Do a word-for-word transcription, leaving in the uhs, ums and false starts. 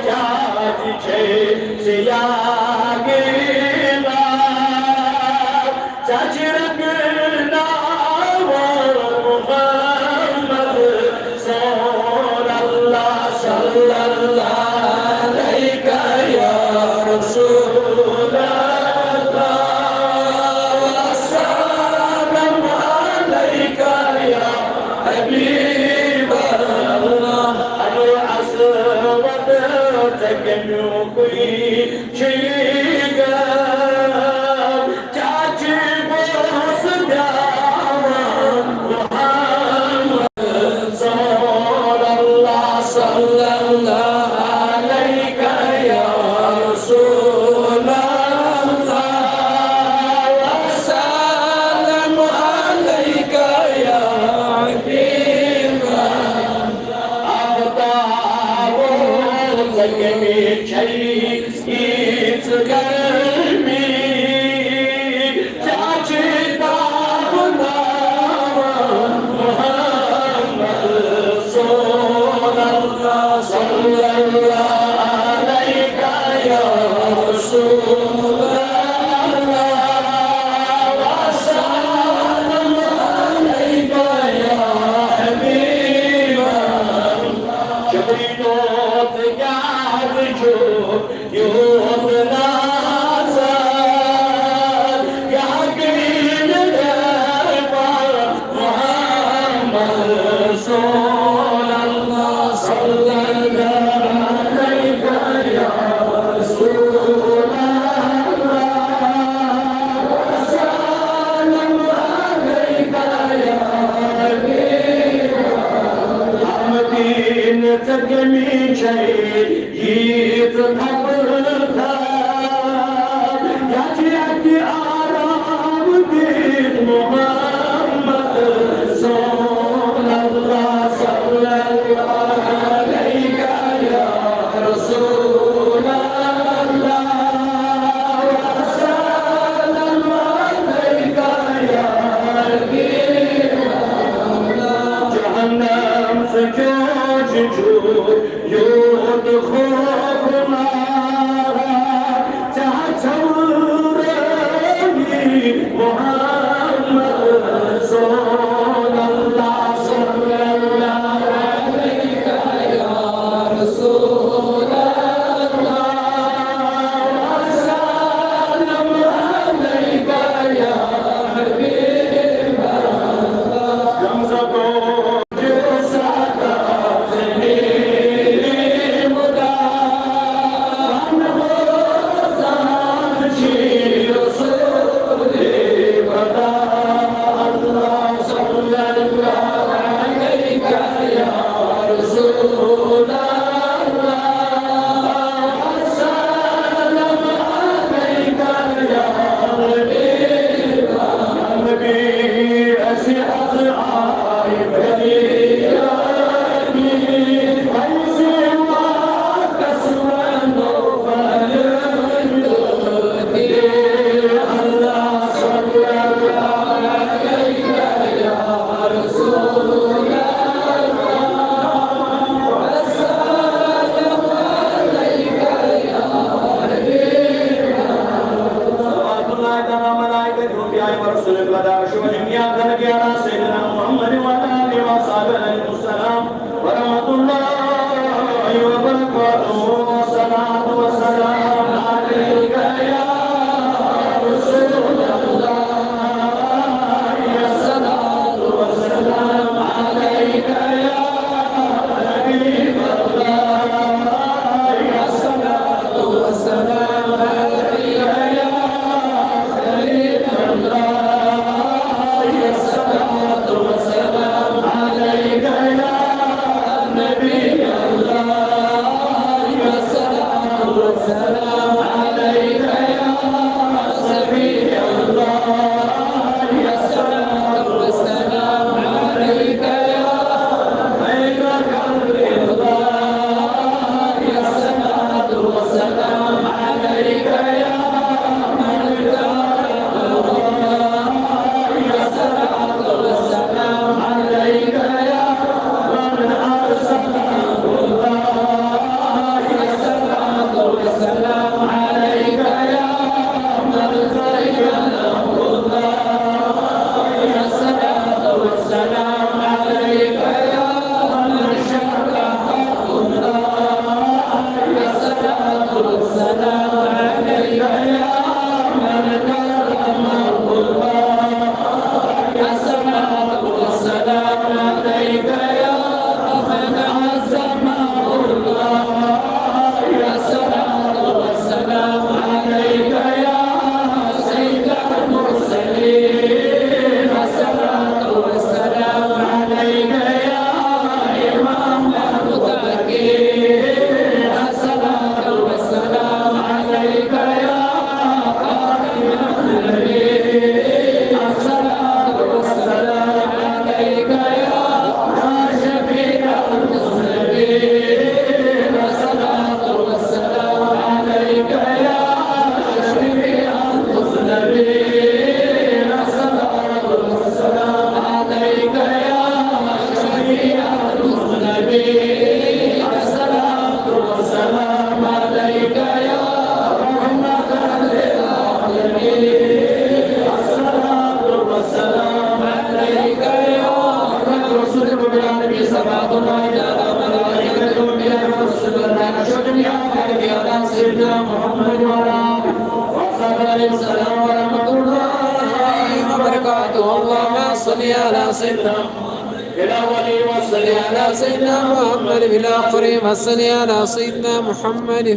کیٛازِ چھے ژےٚ یاد یِوان؟ ژےٚ چھِ رنٛگہٕ ناوان محمد رسول اللہ، صلی اللہ علیک یا رسول اللہ، السلام علیک یا حبیب اللہ۔ اے اسود، ژےٚ کَمیُکُے چھُے غم؟ چاچی بوس دیاوان محمد رسول اللہ، صلی اللہ علیک یا رسول اللہ، السلام علیک یا حبیب اللہ۔ آفتاب زخمی چھئی ییٖژ گرمی، چاچی تاپناوان محمد رسول اللہ، صلی اللہ علیک یا رسول اللہ، السلام علیک یا حبیب اللہ۔ شبری دوت یاد چھُ یوت نازا، یا گٔے نہٕ دربار محمد رسول اللہ، صلی اللہ علیک یا رسول اللہ، السلام علیک یا حبیب اللہ۔ مدینہ ژےٚ کَمی چھے ییٖژ خبردار، یتھ یتہِ آرام دِتھ محمد رسول اللہ، صلی اللہ علیک یا رسول اللہ، السلام علیک یا حبیب اللہ۔ جہنم سُہ کیٛازِ چھُ یوت خوفناک، ژےٚ ہا ژھٮ۪ورٲوی محمد رسول اللہ، صلی اللہ علیک یا رسول اللہ، السلام علیک یا حبیب اللہ۔ صلوات اللہ تعالی ملائکته في عين رسول البدر شهود مياه درجة سيدنا محمد وعلى آله وصحبه عليهم السلام ورحمة الله وبركاته. الصلاة والسلام عليك يا رسول الله، الصلاة والسلام عليك يا حبيب الله، الصلاة والسلام عليك يا خليل الله، الصلاة والسلام عليك يا نبي الله، الصلاة والسلام عليك يا صفي الله، الصلاة والسلام عليك يا خير خلق الله، الصلاة والسلام عليك يا ملك الله، الصلاة والسلام عليك يا من أرسله الله. السلام ورحمة الله وبركاته. اللهم صل على سيدنا محمد في الأولين وصل على سيدنا محمد في الآخرين وصل على سيدنا محمد